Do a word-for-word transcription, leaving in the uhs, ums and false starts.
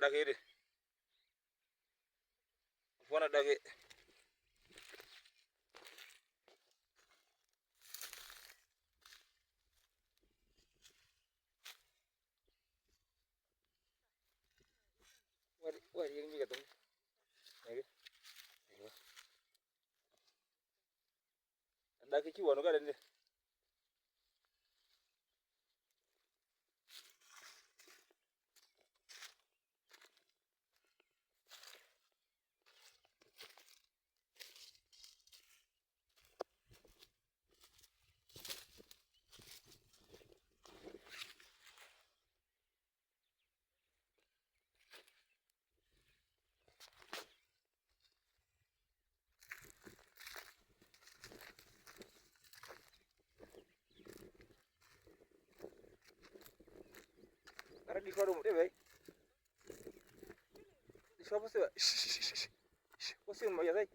Dake ede. Fona dake. Wari, wari, yang juga tum. Lagi. Dake ci wanu ka dende. Ara di faro mo de bai. Di faro mo se. Mo se mo ya sai.